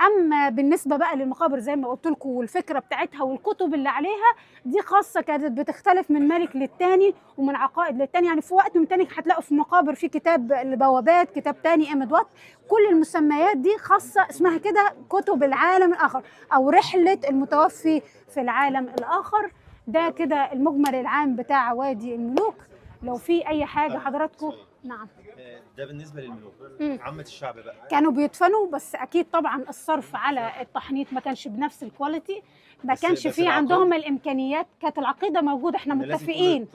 اما بالنسبة بقى للمقابر زي ما قلت لكم والفكرة بتاعتها والكتب اللي عليها دي خاصة، كانت بتختلف من ملك للتاني ومن عقائد للتاني. يعني في وقت من تاني هتلاقوا في مقابر في كتاب البوابات، كتاب تاني امدوات، كل المسميات دي خاصة اسمها كده كتب العالم الاخر او رحله المتوفي في العالم الاخر. ده كده المجمل العام بتاع وادي الملوك. لو في اي حاجة حضراتكم. نعم. ده بالنسبة للملوك. عامة الشعب بقى كانوا بيدفنوا، بس اكيد طبعا الصرف على التحنيط ما كانش بنفس ال quality، ما كانش في عندهم الامكانيات. كانت العقيدة موجودة، احنا متفقين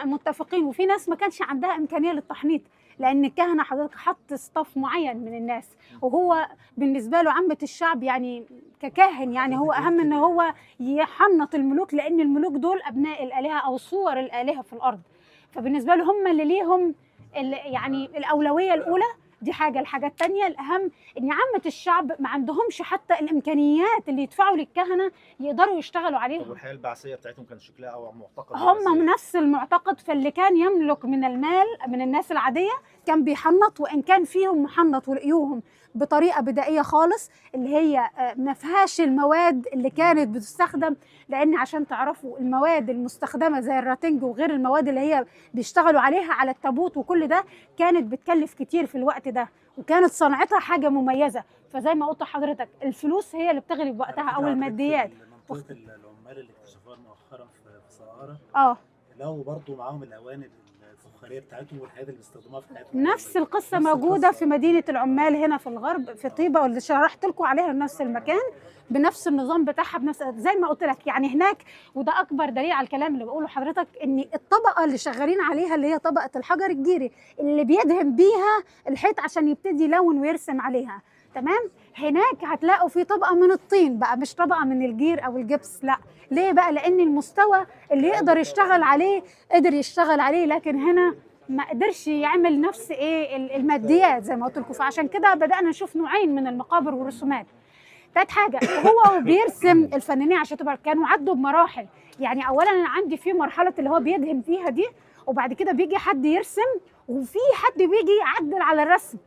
متفقين. وفي ناس ما كانش عندها امكانية للتحنيط، لان الكهنة حضرتك حط staff معين من الناس، وهو بالنسبة له عامة الشعب يعني ككاهن يعني هو اهم ان هو يحنط الملوك، لان الملوك دول ابناء الالهة او صور الالهة في الارض، فبالنسبه له هم اللي ليهم يعني الاولوية الاولى. دي حاجة. الحاجة الثانية الاهم ان عامة الشعب ما عندهمش حتى الامكانيات اللي يدفعوا للكهنة يقدروا يشتغلوا عليهم. طب والحياة البعثيه بتاعتهم كان شكلها او معتقد؟ هم نفس المعتقد، فاللي كان يملك من المال من الناس العادية كان بيحنط، وان كان فيهم محنط ولقيوهم بطريقة بدائية خالص اللي هي ما فيهاش المواد اللي كانت بتستخدم، لان عشان تعرفوا المواد المستخدمة زي الراتنج وغير المواد اللي هي بيشتغلوا عليها على التابوت وكل ده كانت بتكلف كتير في الوقت ده، وكانت صنعتها حاجة مميزة. فزي ما قلت لحضرتك الفلوس هي اللي بتغلب وقتها او الماديات. منطقة العمال اللي اكتشفوها مؤخرا في سقاره، لو برضه معاهم الاواني الفخاريه بتاعتهم والحاجات اللي بيستخدموها في حياتهم. نفس القصة موجودة في مدينة العمال هنا في الغرب في طيبة، واللي شرحت لكم عليها نفس المكان بنفس النظام بتاعها بنفس زي ما قلت لك يعني هناك. وده اكبر دليل على الكلام اللي بقوله لحضرتك، ان الطبقة اللي شغالين عليها اللي هي طبقه الحجر الجيري اللي بيدهن بيها الحيط عشان يبتدي يلون ويرسم عليها، تمام؟ هناك هتلاقوا في طبقه من الطين بقى، مش طبقه من الجير او الجبس، لا. ليه بقى؟ لان المستوى اللي يقدر يشتغل عليه قدر يشتغل عليه، لكن هنا ما قدرش يعمل نفس ايه الماديات زي ما قلت لكم. فعشان كده بدانا نشوف نوعين من المقابر والرسومات. تالت حاجة، هو بيرسم الفنانين عشان تبقى كانوا عدوا بمراحل. يعني اولا انا عندي في مرحلة اللي هو بيدهن فيها دي، وبعد كده بيجي حد يرسم، وفي حد بيجي يعدل على الرسم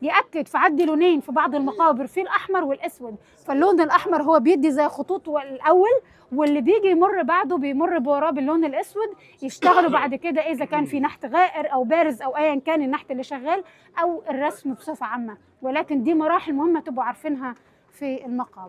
يأكد. فعدي لونين في بعض المقابر، في الأحمر والأسود، فاللون الأحمر هو بيدي زي خطوط الأول، واللي بيجي يمر بعده بيمر بوراه باللون الأسود. يشتغلوا بعد كده إذا كان في نحت غائر أو بارز أو أيا كان النحت اللي شغال أو الرسم بصفة عامة. ولكن دي مراحل مهمة تبقوا عارفينها في المقابر.